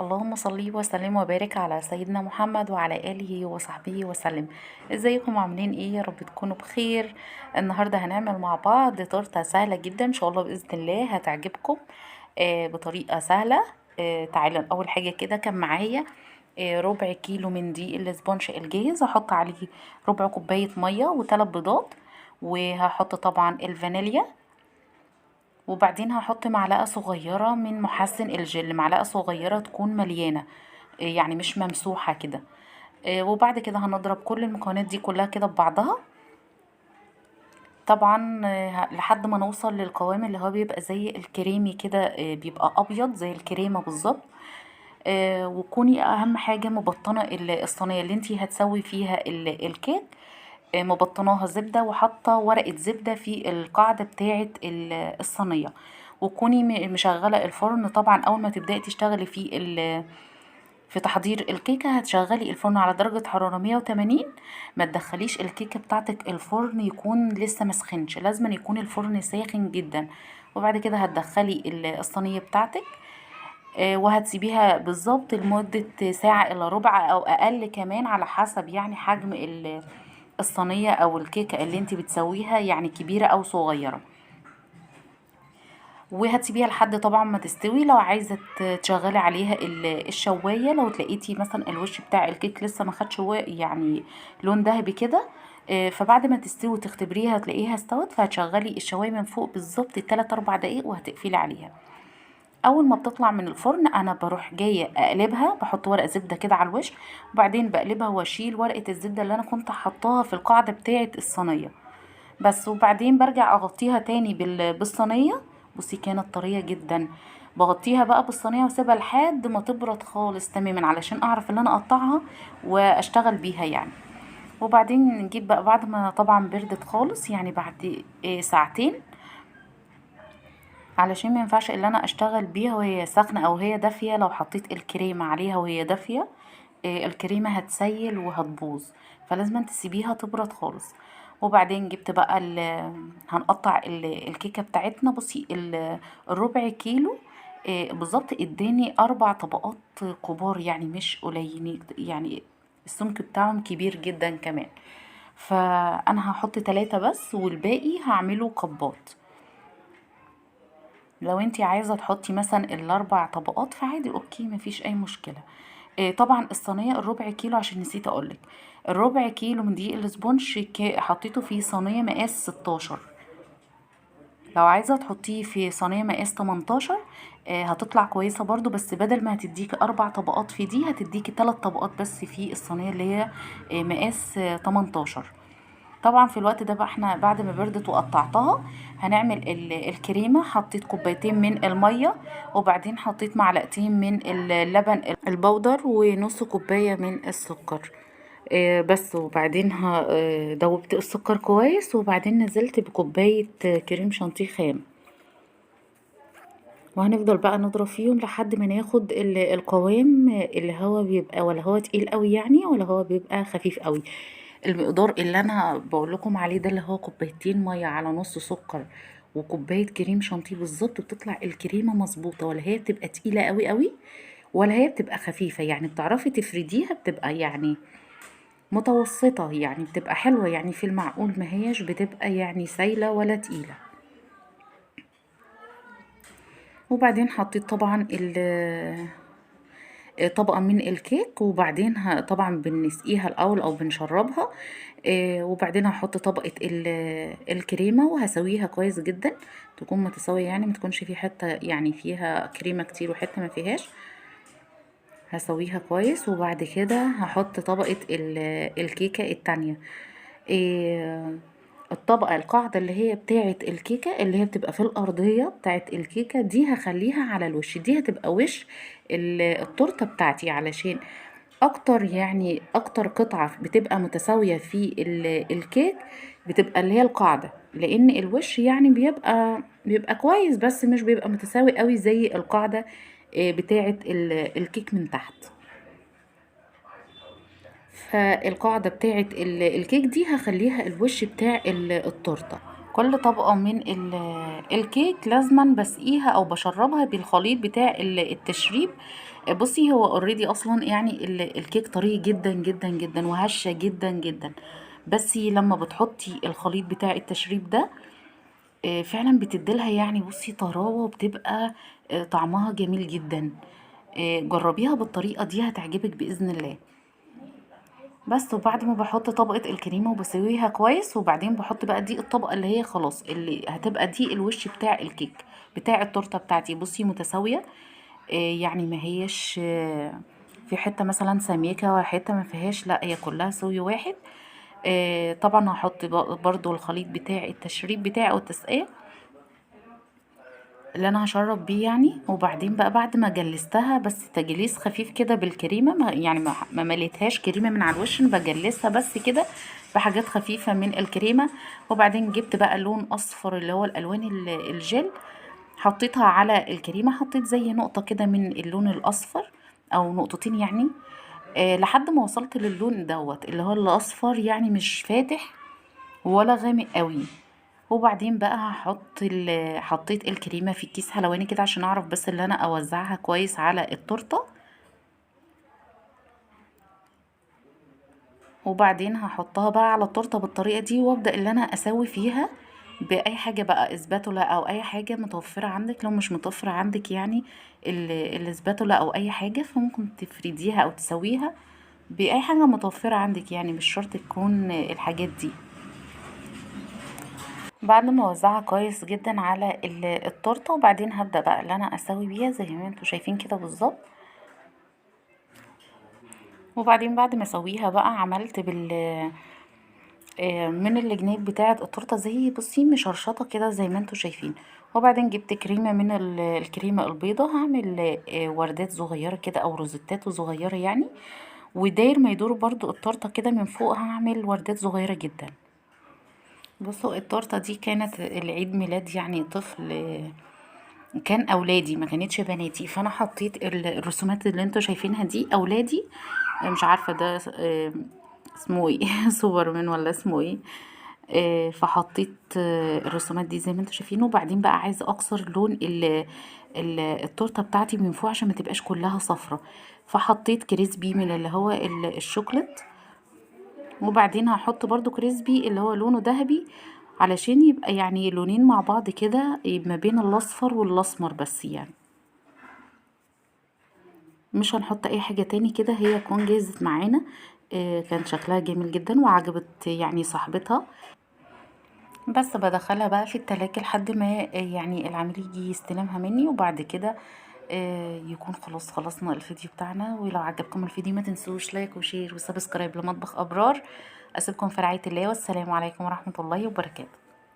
اللهم صل وسلم وبارك على سيدنا محمد وعلى آله وصحبه وسلم. ازيكم عاملين ايه؟ يا رب تكونوا بخير. النهارده هنعمل مع بعض تورته سهلة جدا ان شاء الله باذن الله هتعجبكم، بطريقة سهلة. تعالوا اول حاجة كده، كان معايا ربع كيلو من دقيق ال sponge الجاهز، هحط عليه ربع كوباية مية وثلاث بيضات، وهحط طبعا الفانيليا، وبعدين هحط معلقه صغيرة من محسن الجل، معلقه صغيرة تكون مليانة يعني مش ممسوحة كده. وبعد كده هنضرب كل المكونات دي كلها كده ببعضها طبعا، لحد ما نوصل للقوام اللي هو بيبقى زي الكريمي كده، بيبقى ابيض زي الكريمة بالظبط. وكوني اهم حاجة مبطنه الصينية اللي انتي هتسوي فيها الكيك، مبطناها زبدة وحاطه ورقة زبدة في القاعدة بتاعه الصينية، وكوني مشغله الفرن. طبعا اول ما تبداي تشتغلي في تحضير الكيكه هتشغلي الفرن على درجه حرارة 180. ما تدخليش الكيكه بتاعتك الفرن يكون لسه مسخنش، لازم يكون الفرن ساخن جدا. وبعد كده هتدخلي الصينية بتاعتك، وهتسيبيها بالظبط لمدة ساعة الا ربع او اقل كمان، على حسب حجم الصينية او الكيكه اللي انت بتسويها، يعني كبيرة او صغيرة. وهتسيبيها لحد طبعا ما تستوي. لو عايزه تشغلي عليها الشوايه، لو تلاقيتي مثلا الوش بتاع الكيك لسه ما خدش لون ذهبي كده، فبعد ما تستوي وتختبريها تلاقيها استوت، فهتشغلي الشوايه من فوق بالظبط 3-4 دقايق وهتقفلي عليها. اول ما بتطلع من الفرن انا بروح جاية اقلبها، بحط ورقة زبدة كده على الوش، وبعدين بقلبها واشيل ورقة الزبدة اللي انا كنت حطاها في القاعدة بتاعه الصينية بس، وبعدين برجع اغطيها تاني بالصينيه. بصي كانت طرية جدا، بغطيها بقى بالصينيه واسيبها لحد ما تبرد خالص تماما علشان اعرف ان انا اقطعها واشتغل بيها. وبعدين نجيب بقى بعد ما طبعا بردت خالص، يعني بعد ساعتين، علشان ما ينفعش ان انا اشتغل بيها وهي سخنة او هي دافيه. لو حطيت الكريمة عليها وهي دافيه، الكريمة هتسيل وهتبوظ، فلازم تسيبيها تبرد خالص. وبعدين جبت بقى هنقطع الكيكه بتاعتنا. بصي الربع كيلو، بالظبط اداني 4 طبقات كبار، يعني مش قليلين، يعني السمك بتاعهم كبير جدا كمان. فانا هحط 3 بس والباقي هعمله كبات. لو انتي عايزه تحطي مثلا ال4 طبقات فعادي، okay، مفيش اي مشكلة. طبعا الصينية الربع كيلو، عشان نسيت اقولك، الربع كيلو من دقيق ال sponge حطيته في صينية مقاس 16. لو عايزه تحطيه في صينية مقاس 18، هتطلع كويسة برضو، بس بدل ما هتديكي 4 طبقات في دي هتديكي 3 طبقات بس في الصينية اللي هي، مقاس 18. طبعا في الوقت ده بقى احنا بعد ما بردت وقطعتها هنعمل الكريمة. حطيت كوبايتين من المية، وبعدين حطيت معلقتين من اللبن البودر ونص كوباية من السكر، بس. وبعدين دوبت السكر كويس، وبعدين نزلت بكوباية كريم شانتيه خام، وهنفضل بقى نضرب فيهم لحد ما ناخد القوام اللي هو بيبقى، ولا هو تقيل قوي ولا هو بيبقى خفيف قوي. المقدار اللي انا بقول لكم عليه ده اللي هو كوبايتين مية على نص سكر وكوبايه كريم شانتيه بالظبط، بتطلع الكريمة مظبوطة، ولا هي بتبقى تقيلة قوي قوي ولا هي بتبقى خفيفة، بتعرفي تفرديها، بتبقى متوسطه، بتبقى حلوة في المعقول، ما هيش بتبقى سايله ولا تقيلة. وبعدين حطيت طبعا طبقه من الكيك، وبعدين طبعا بنسقيها الاول او بنشربها، وبعدين هحط طبقه الكريمة وهسويها كويس جدا، تكون متساوية، ما تكونش في حتة فيها كريمة كتير وحتة ما فيهاش. هسويها كويس، وبعد كده هحط طبقه الكيكه التانية. الطبقة القاعدة اللي هي بتاعة الكيكة اللي هي بتبقى في الأرضية بتاعة الكيكة دي هخليها على الوش، دي هتبقى وش التورتة بتاعتي، علشان أكتر قطعة بتبقى متساوية في الكيك بتبقى اللي هي القاعدة، لأن الوش بيبقى كويس بس مش بيبقى متساوي قوي زي القاعدة، بتاعة الكيك من تحت. فالقاعدة بتاعة الكيك دي هخليها الوش بتاع التورتة. كل طبقة من الكيك لازما بسقيها او بشربها بالخليط بتاع التشريب. بصي هو already اصلا يعني الكيك طري جدا جدا جدا وهشة جدا جدا، بس لما بتحطي الخليط بتاع التشريب ده فعلا بتديلها يعني بصي طراوة، وبتبقى طعمها جميل جدا. جربيها بالطريقة دي هتعجبك بإذن الله. بس وبعد ما بحط طبقة الكريمة وبسويها كويس، وبعدين بحط بقى دي الطبقة اللي هي خلاص اللي هتبقى دي الوش بتاع الكيك بتاع التورتة بتاعتي. بصي متساوية، يعني ما هيش في حتة مثلا سميكة وحتة ما فيهاش، لا هي كلها سوي واحد. طبعا هحط برضو الخليط بتاع التشريب بتاعي او التسقية اللي انا هشرب بيه يعني. وبعدين بقى بعد ما جلستها بس تجليس خفيف كده بالكريمه، ما يعني ما مليتهاش كريمة من على الوش، انا بجلسها بس كده بحاجات خفيفة من الكريمة. وبعدين جبت بقى لون اصفر اللي هو الالوان الجل، حطيتها على الكريمة، حطيت زي نقطة كده من اللون الاصفر او نقطتين يعني، لحد ما وصلت للون دوت اللي هو الاصفر، يعني مش فاتح ولا غامق قوي. وبعدين بقى حطيت الكريمة في كيس حلواني كده عشان اعرف بس اللي انا اوزعها كويس على التورتة. وبعدين هحطها بقى على التورتة بالطريقة دي، وابدا اللي انا اسوي فيها باي حاجة بقى، اسباتولا او اي حاجة متوفرة عندك. لو مش متوفرة عندك يعني الاسباتولا او اي حاجة، فممكن تفرديها او تسويها باي حاجة متوفرة عندك، يعني مش شرط تكون الحاجات دي. بعد ما اوزعها كويس جدا على التورتة، وبعدين هبدا بقى اللي انا اسوي بيها زي ما انتم شايفين كده بالظبط. وبعدين بعد ما اسويها بقى عملت من الجناب بتاعه التورتة زي بصي مشرشطه كده زي ما انتم شايفين. وبعدين جبت كريمة من الكريمة البيضاء، هعمل وردات صغيرة كده او روزتات صغيرة يعني، وداير ما يدور برضو التورتة كده من فوق هعمل وردات صغيرة جدا. بصوا التورتة دي كانت العيد ميلاد يعني طفل، كان اولادي ما كانتش بناتي، فانا حطيت الرسومات اللي انتوا شايفينها دي اولادي، مش عارفه ده اسمه ايه سوبرمان ولا اسمه ايه، فحطيت الرسومات دي زي ما انتوا شايفين. وبعدين بقى عايزه اكسر لون التورتة بتاعتي من فوق عشان ما تبقاش كلها صفرة، فحطيت crispy من اللي هو الشوكليت، وبعدين هحط برضو crispy اللي هو لونه ذهبي علشان يبقى يعني لونين مع بعض كده ما بين الاصفر والاسمر بس، يعني مش هنحط اي حاجة تاني كده. هي تكون جاهزت معانا، كان شكلها جميل جدا وعجبت يعني صاحبتها. بس بدخلها بقى في التلاجة لحد ما يعني العميل يجي يستلمها مني، وبعد كده يكون خلاص خلصنا الفيديو بتاعنا. ولو عجبكم الفيديو ما تنسوش like و share و subscribe لمطبخ ابرار. اسيبكم في رعاية الله، والسلام عليكم ورحمة الله وبركاته.